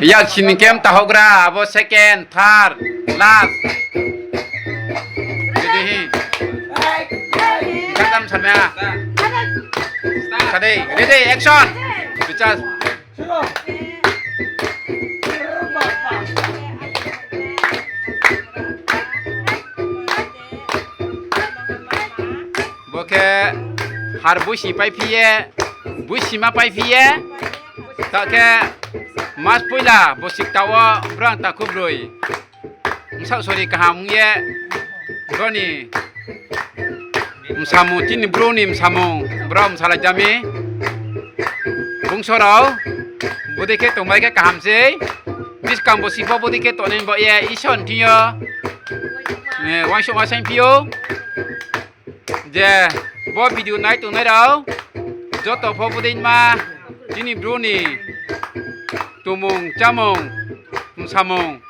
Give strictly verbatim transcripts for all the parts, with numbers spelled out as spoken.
Yak sini khe mta houhgra, abo second, third, last. Ready hi. Khatam samya. Ready, ready, action. Bichas. Bo khe har buisi paiphi ye, buisi ma paiphi ye, ta khe mas poila bosi kta wo brang takhu broi. Bsaoh sori kaham ong ye, brao ni msamung, chini bru ni msamung, brao msalai jami. Bungso rao, bodei khe tongmai khe kaham sei. Buskang bosi pho bodei khe tongnai bo ye, Isor ni thing yo, eh, uaingsouhma saingphi ou. Je bo video nai tongnai rao, joto pho bodei ma chini bru ni tongmung, chámung, msamung.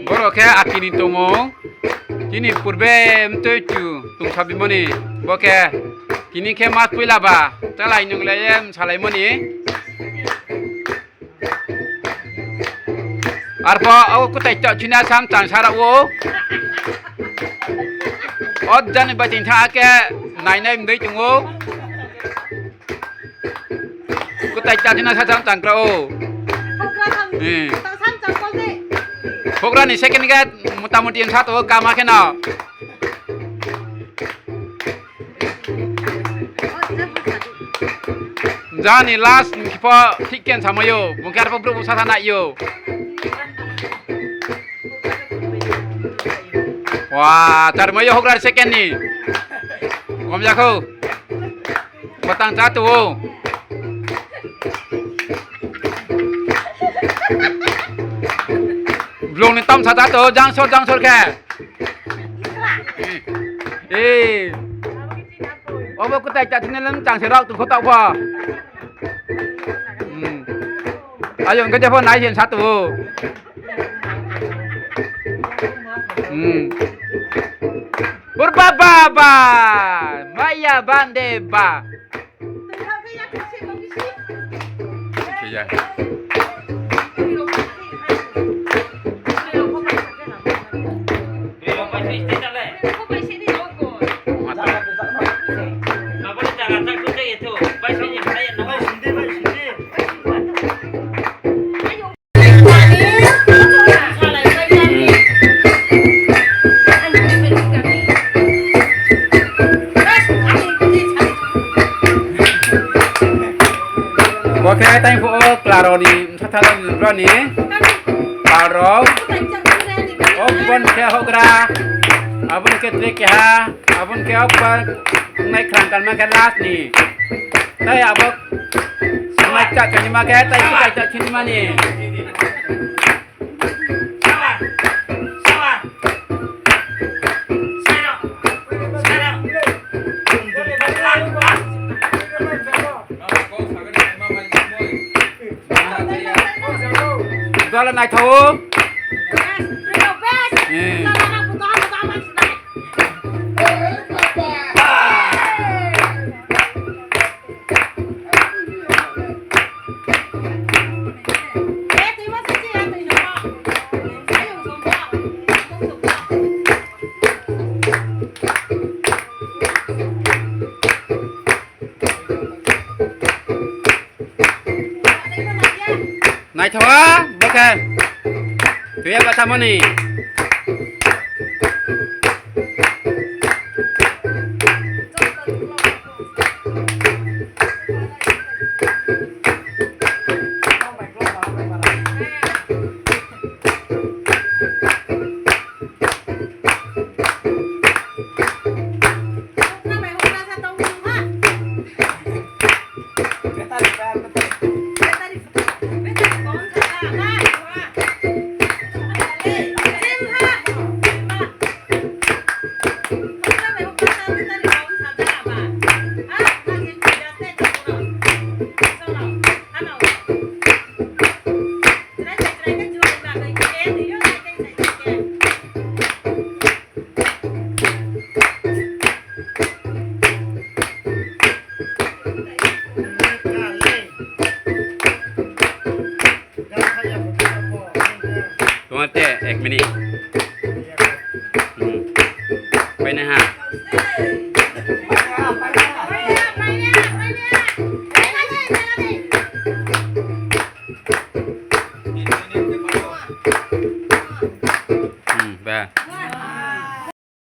Boro khe akini tongmung, chini purbe mtoi chu tongsa bimo ni, bo khe tini khe mas poila ba, chálai nunglai ye msalaimo ni. Arpho o kutai chak chini samchang sa rao ou. O jani bai tini tha khe nainai mdei tong ou. Kutai chak chini samchang kra ou. Houhgra ni second khe motamuti sa tong ou kama khe no. Jani last ni pho thik khe samai ou, bung khe arpho brouh bung sasa nai ou. Wa, charmai ou houhgra second ni. Kom ya khou. Batang cha tong ou. Blong ni tamsa cha tong ou, jangsor jangsor khe. Eh. Obo kutai chak chini lemchang se rao tong kho taoh pho. Hmm. Ayo, hingkhe jepho nai se sa tong ou. Hmm. Urba ba ba. Maya bande ba. Bo khe tang phuh wo kla rao ni bsatha rao ni brouh ni pal rao. O bon khe houhgra, abo ni khe tre keha, abo ni khe o ba nai khrang kanma khe last ni. Tai abo Samai kta khe ni ma khe, tai kta khe ni ma ni. Dole naithao. Eh. Naithaoh a, bo khe. Tuya ba tamo ni. Tong te, ek minute. Pai nai ha.